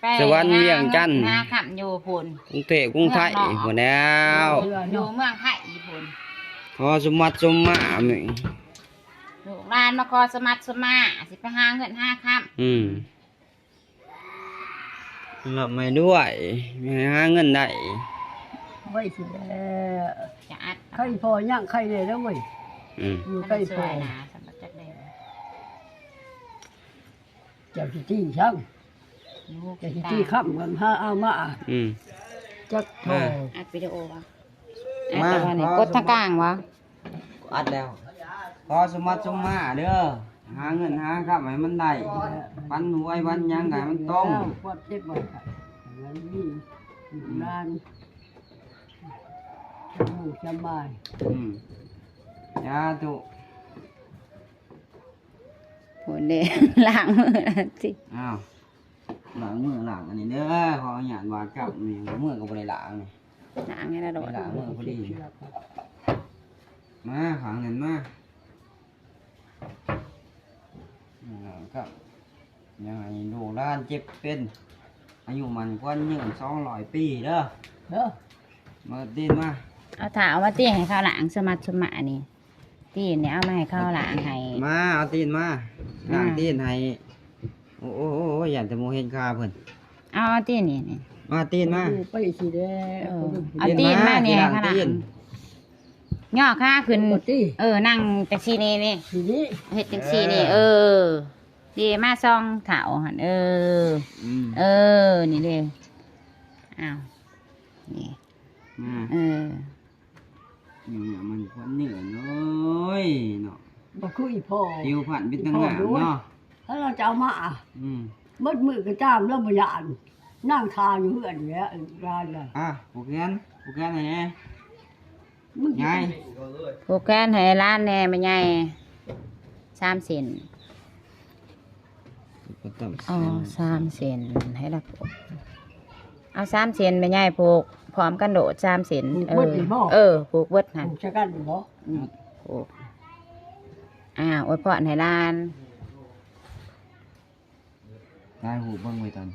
ໄປສະຫວັນ ຫາ ວຽງຈັນ ເງິນຫາຄຳຢູ່ພຸ້ນ ກຸງເທບກຸງໄທ ເມືອງນອກພຸ້ນແລ້ວ ຢູ່ເມືອງໄທພຸ້ນ ຂໍສົມບັດສົມໝານ ລູກຫຼານມາຂໍສົມບັດສົມໝານ ຊິໄປຫາເງິນຫາຄຳ ອືມ ຮ່ຳໃຫ້ລວຍ ໃຫ້ຫາເງິນໄດ້ ໄວ້ຊິແລ້ວ ຈະອັດ ໃຄພໍ່ຍັງ ໃຄແດ່ເດີເວີຍ ອືມ ຢູ່ໃກ້ພໍ່ ເຈົ້າຊິຕີຫຍັງ ຈະຊິຕີຄຳກັນຫາເອົາມາ ອືມ ຈັກພໍ ອັດວິດີໂອວະ ມາ ອັດແຕ່ວ່ານີ້ ຂໍ ກົດທາງກາງວະ ອັດແລ້ວ ຂໍສົມບັດສົມໝານເດີ ຫາເງິນຫາຄຳໃຫ້ມັນໄດ້ ຝັນຫວຍຝັນຫຍັງໃຫ້ມັນຕົງ ຄວາມເຈັບບໍ່ໄດ້ ໃຫ້ມັນມີລູກຫຼານ ສະບາຍ ອືມ ສາທຸ ພຸ້ນເດ້ ລ້າງມືຊິ ອ້າວ ລ້າງມື ລ້າງອັນນີ້ເດີ ຂໍອະນຸຍາດບາດກັບນີ້ ມືກໍບໍ່ໄດ້ລ້າງນີ້ ລ້າງໃຫ້ລະໂດດ ລ້າງມືພໍດີ ມາ ຂ້າງນັ້ນມາ ອ່າ ກໍຢາກໃຫ້ລູກຫຼານເຈັບເປັນ ອາຍຸໝັ້ນຂວັນຍືນສອງຮ້ອຍປີເດີ ເດີ ມາຕີນມາ ເອົາເທົ້າມາຕີນໃຫ້ເຂົາລ້າງສະໝັດສະໝານີ້ ຕີນນີ້ເອົາມາໃຫ້ເຂົາລ້າງໃຫ້ ມາ ເອົາຕີນມາ ລ້າງຕີນໃຫ້ ໂອ້ ໂອ້ ໂອ້ ຢ້ານແຕ່ໝູ່ເຫັນຂາເພິ່ນ ເອົາ ເອົາຕີນນີ້ ນີ້ ມາ ຕີນມາ ໄປຊິແລ້ວ ເອີ ເອົາຕີນມານີ້ໃຫ້ເຂົາລ້າງ ຍໍຂາຂຶ້ນ ເອີ ນັ່ງຈັ່ງຊີ້ນີ້ ນີ້ ເຮັດຈັ່ງຊີ້ນີ້ ເອີ ເອີ ດີ ມາສອງເທົ້າຫັ້ນ ເອີ ອືມ ເອີ ນີ້ເດ້ ອ້າວ ນີ້ ອືມ ເອີ ນີ້ມັນຄວັນເຍອະ ໂອ້ຍເນາະ ບໍ່ຄືອີ່ພໍ່ ຜິວພັນເປັນຕາງາມເນາະ ຖ້າລາວຈະເອົາມາ ອືມ ໝົດມື້ກໍຕາມ ລາວບໍ່ຢ້ານ ນັ່ງຖ້າຢູ່ເຮືອນນີ້ແຫຼະ ຫຼາຍແລ້ວ ອ່າ ຜູກແຂນ ຜູກແຂນໃຫ້ແດ່ ຍາຍ ຜູກແຂນໃຫ້ຫຼານແດ່ ແມ່ໃຫຍ່ ສາມເສັ້ນ ອໍ ສາມເສັ້ນ ໃຫ້ລະຜູກ ເອົາສາມເສັ້ນ ແມ່ໃຫຍ່ຜູກພ້ອມກັນໂລດ ສາມເສັ້ນ ຜູກເບິດນີ້ບໍ? ເອີ ຜູກເບິດຫັ້ນ ຜູກໃສ່ກັນນີ້ບໍ? ອືມ ຜູກ ອ້າວ ອວຍພອນໃຫ້ຫຼານ ຖ່າຍຮູບເບິ່ງໄວ້ຕອນ